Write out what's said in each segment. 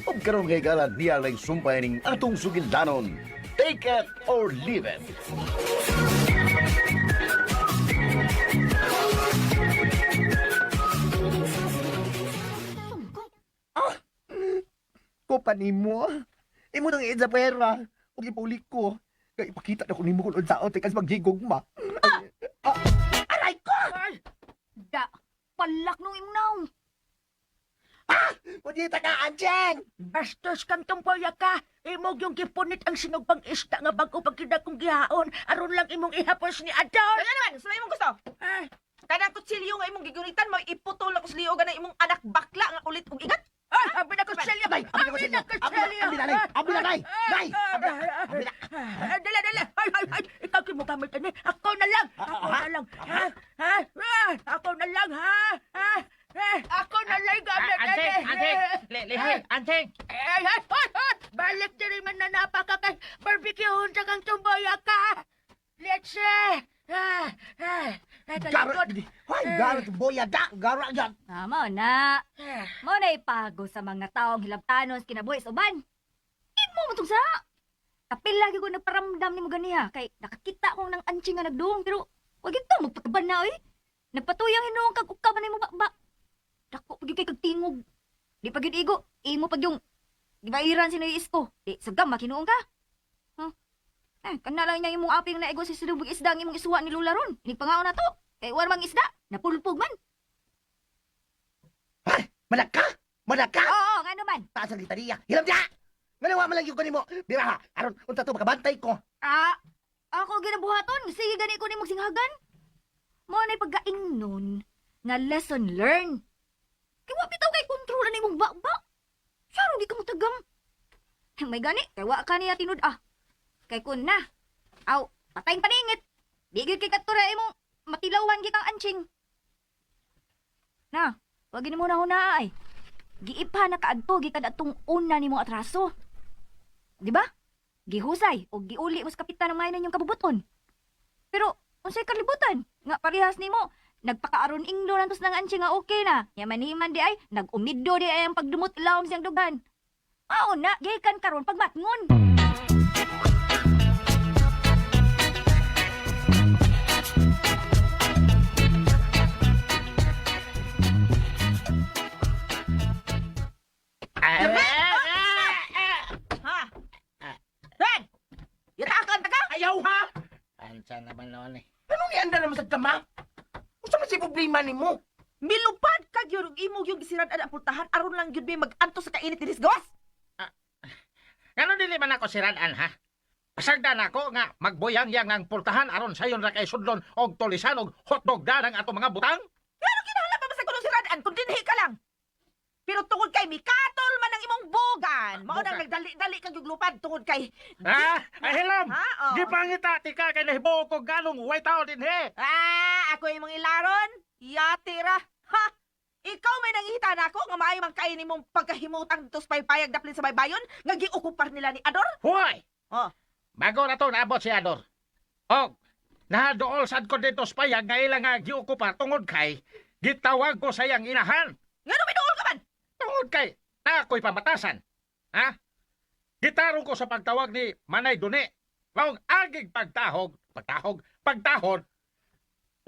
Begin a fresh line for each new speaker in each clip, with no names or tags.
Ug karon kay gala niya lang sumpay ning atong sugildanon. Take it or leave it.
Ko pa nimo. Imo nang iid sa pera. Ug ipauli ko. Kay ipakita na ko nimo kung unsaon tikas magjigog ma. Ah, aray ko!
Da, palak nung imong naong.
Pudita ka, Anjeng!
Bastos kang tumboya ka. Imog yung gipunit ang sinugbang isda nga bago pagkida kong gihaon. Aron lang imong ihapos ni Adon.
Kaya naman, sa imong gusto.
Ah,
Kanang kutsilyo nga imong gigunitan mo iputol ako sa liog na imong anak bakla nga ulit og ingat.
ah, abi na kutsilyo.
Nay, abi na kutsilyo. Abi na, nay. Abi na, nay. Nay, abi na. Abi na.
Ah, dala, dala. Ay, ay, ay. Ikaw kimo gamit ani. Ako na lang. Ako na lang. Ha? Ha? Ah, ako na lang, ha? Ha? Eh, ako na lang gamit ani.
Anting, anting, lihay, anting.
Ay, ay, ay, ay. Balik diri man na napaka kay barbecue sa kang tumboya ka. Let's ah, ah, ah,
Garot,
talikod.
hoy, garot, boya da, garot yan.
Ah, mao na. Mao na ipago sa mga taong hilabtanon sa kinabuhi sa uban. Imo mo tong sa. Kapil lagi ko nagparamdam nimo ganiha kay nakakita kong nang antsing nga nagduong pero wag gyud ka magpakaban na oy. Nagpatuyang hinuong kag uka man nimo ba. Dako pag gyud kay kag tingog. Di pa gyud igo, imo pag yung gibairan si isko. Di sagam makinuong ka. Huh? Eh, kana lang niya imong aping naigo sa silubog isda ang imong isuwa ni Lula ron. Inig pangaon na to. Kay war mang isda, napulpog man.
Ay, malaka! Malaka!
Oo, nga naman.
Taas ang litaniya. Hilam niya! Nganawa man lang yung kanimo. Bira ha, aron, unta to, makabantay ko.
Ah, ako ginabuhaton. Sige gani ko nimo singhagan. Mo na pagkaingnon nga lesson learned. Kay wa bitaw kay kontrol ani imong bakba. Saro di ka mutagam. May gani kay wa ka niya tinud ah. Kay kun na. Aw, patayng paningit. Di gyud kay katura imong matilawan gi kang antsing. Na, wag gini mo na huna ay. Giipa na kaadto gikan atong una nimo atraso. Di ba? Gihusay o giuli mo sa kapitan ang maayo ninyong kabubuton. Pero unsay kalibutan nga parehas nimo nagpakaaron inglo nantos nang ansi nga okay na. Yaman di ay nag-umido di ay ang pagdumot ilawom siyang dughan. Mao na gikan karon pagmatngon.
Ha? Ren! Yatakan ta ka?
Ayaw ha!
Ansa naman noon eh.
Anong nianda naman sa kama? Unsa man si problema nimo?
Milupad ka gyud og imong yung gisirad ang pultahan aron lang gyud may mag-antos sa kainit dinis gawas.
Ngano dili man ako siradan ha? Pasagdan ako nga magbuyang-yang ang pultahan aron sayon ra kay sudlon og tulisan og hotdog da ang ato mga butang.
Pero kinahanglan pa man sa kuno siradan kun dinhi ka lang. Pero tungod kay mikatol man ang imong bugan, mao nang
Bugan.
nagdali-dali kag yung lupad tungod kay
Ha? Ay hilam.
Ha? Oh.
Gipangita ti ka kay nahibuo ko ganong way tao dinhi.
Ah, ako imong ilaron. Yati ra. Ha? Ikaw may nangihita na ako nga maayo man kain nimong pagkahimutang dito sa paypayag daplin sa baybayon nga giokupar nila ni Ador.
Hoy!
Oh.
Bago na to naabot si Ador. Og nadool sad ko dito sa payag nga ilang nga giokupar tungod kay gitawag ko sa iyang inahan.
Ngano miduol ka man?
Tungod kay na ako'y pamatasan. Ha? Gitarong ko sa pagtawag ni Manay Dune. Maong agig pagtahog, pagtahog, pagtahod.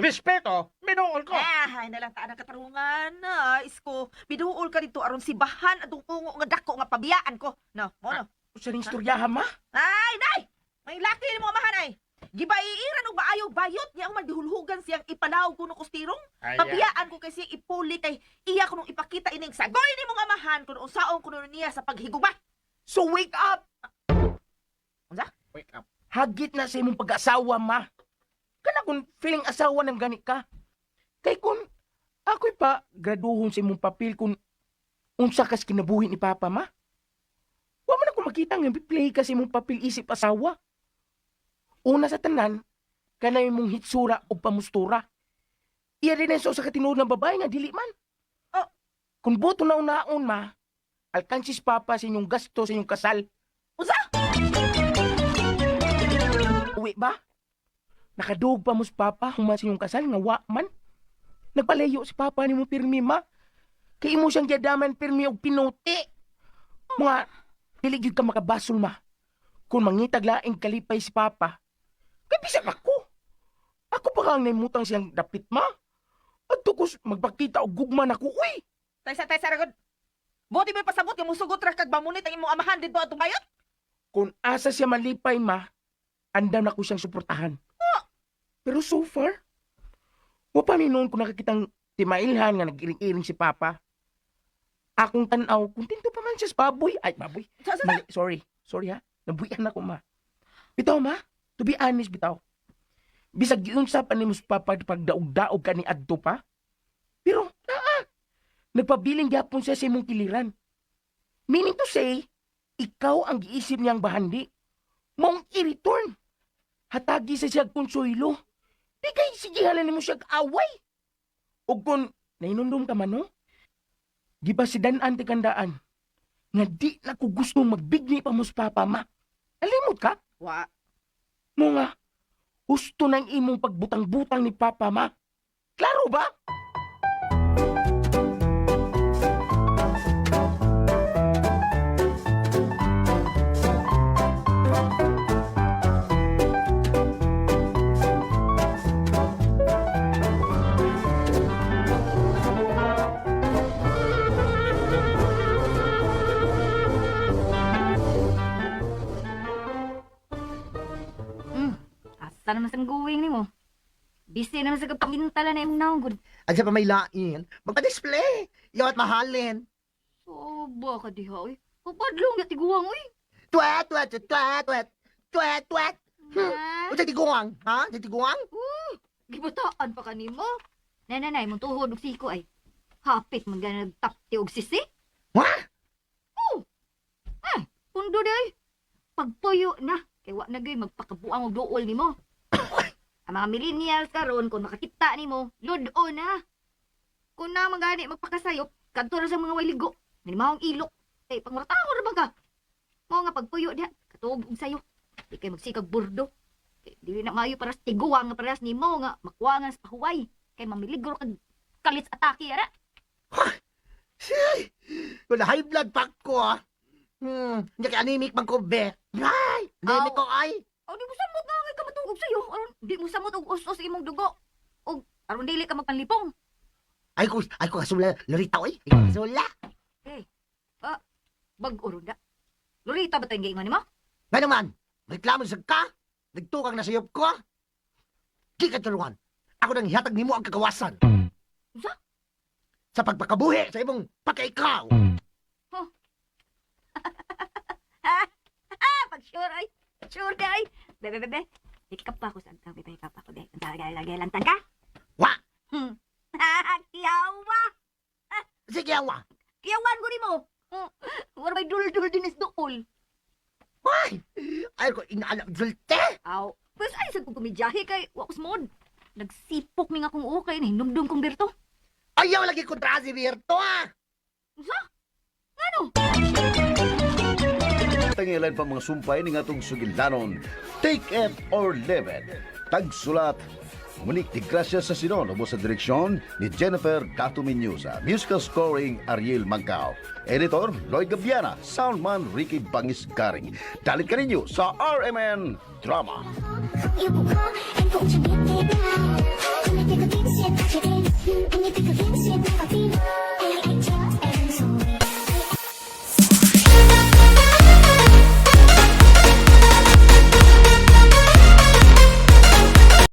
Respeto, minuol ko.
Ah, ay nalang taan ang katarungan. Ah, isko, miduol ka dito aron sibahan atong ungo nga dako nga pabiyaan ko. No, mo no.
Unsa ning istoryaha ma?
Ay, nay! May laki ni mo amahan ay. Gibaiiran og maayo bayot niya ang magdihulhugan siyang ipalaw kuno kustirong. Pabiyaan ko kay siya ipuli kay iya kuno ipakita ining sagoy ni mong amahan kuno unsaon kuno niya sa paghigugma.
So wake up!
Unsa?
Wake up.
Hagit na sa imong pag-asawa ma. Kana kung feeling asawa ng gani ka. Kay kung ako'y pa graduhon sa imong papel kung unsa kas kinabuhi ni papa ma. Wa man ako makita nga play ka sa imong papel isip asawa. Una sa tanan, kana imong hitsura o pamustura. Iya rin ang sa katinuod ng babae nga dili man.
Oh.
Kung boto na unaon ma, alkansis papa sa inyong gasto sa inyong kasal.
Unsa?
Uwi ba? Nakaduog pa mo si Papa human sa inyong kasal nga wa man. Nagpalayo si Papa ni mo pirmi ma. Kay imo siyang giadaman pirmi og pinuti. Mga dili gyud ka makabasol, ma. Kung mangitag laing kalipay si Papa, kay bisag ako. Ako pa kang naimutang siyang dapit, ma. Adto ko magpakita og gugma nako, uy.
Taysa, taysa ragod. Buti may pasabot nga musugot ra kag bamunit ang imong amahan didto atong bayot.
Kung asa siya malipay, ma, andam na ko siyang suportahan. Pero so far, wa pa ni noon ko nakakitang timailhan nga nag-iring-iring si Papa. Akong tanaw, kontento pa man siya sa baboy. Ay, baboy.
Sa sa
Mali, sorry. Sorry ha. Nabuyan ako, ma. Bitaw, ma. To be honest, bitaw. Bisag giunsa pa nimo sa papa pagdaog-daog ka ni adto pa. Pero, naa. Nagpabiling gyapon siya sa imong kiliran. Meaning to say, ikaw ang giisip niyang bahandi. Maong i-return. Hatagi sa siya konsuelo. Di kay sigihalan nimo siya away. O kung nainundom ka man, no? Di ba si Dan-an ti kandaan? Nga di na ko gusto magbigni pa mo sa papa, ma. Alimot ka?
Wa.
Mo nga, gusto ng imong pagbutang-butang ni papa, ma. Klaro ba?
Asa naman sang going nimo? Busy naman sa kapamintala na imong naong gud.
At sa pa may lain, magpa-display. Yaw at mahalin.
Soba ka diha oy. Papadlong ya tiguang oy.
Tuwet, tuwet, tuwet, tuwet, tuwet, tuwet.
Ha?
Unsa tiguang, ha? Unsa tiguang?
Gibataan pa kanimo. Nay nay nay, mong tuhod og siko ay. Hapit man gana nagtapti og sisi.
Wa?
Oh. Ay, pundo di ay. Pagtuyo na kay wa na gyud magpakabuang og duol nimo. Ang mga millennials karon kung makakita nimo, ludo na. Kung na magani magpakasayop, kadto ra sa mga way ligo. Manimahong ilok. Kay pangratao ra ba ka? Mao nga pagpuyo diha, katuog og sayo. Di kay magsikag burdo. Kay dili na maayo para sa tiguang nga parehas nimo nga makuangan sa pahuway. Kay mamiligro kag kalit atake ara.
Siy! Wala high blood pa ko, ah. Hindi kay anemic man ko, be. Ay, anemic ko, ay.
Aw di mo samot nga kay kamatugog sayo. Aron di mo samot og us-us imong dugo. Og aron dili ka magpanlipong.
Ay ko kasula, Lorita, oy. Ay ko kasula.
Bag-o ron da. Lorita ba tayong giingon nimo?
Nga naman, reklamo sa ka. Nagtukang na sayop ko. Di ka tulungan. Ako nang hihatag nimo ang kagawasan.
Unsa?
Sa pagpakabuhi sa imong pagkaikaw.
Ah, pag sure ay. Sure ka ay. Be be be be. Hikap pa ako sa antang, be, hikap pa ako be. Unsa lagi lantan ka?
Wa!
Kiyawa.
Sige, awa.
Kiyawan ko nimo. Wala may dul-dul din is duol.
Ay! Ay ko inaalam zulte.
Aw, pues ay sa kong kumidyahe kay wa ko smod. Nagsipok mi nga kong ukay nahinumdum kong Berto.
Ayaw lagi kontra si Berto, ah!
Unsa? Ngano?
Tangilan pa mga sumpay ni ngatong sugilanon. Take it or leave it. Tagsulat Monique de Gracia sa Sinon, ubos sa direksyon ni Jennifer Gato Miñoza. Musical scoring, Ariel Mangkao. Editor, Lloyd Gabiana. Soundman, Ricky Bangis Garing. Dalit ka ninyo sa RMN Drama.
又不可，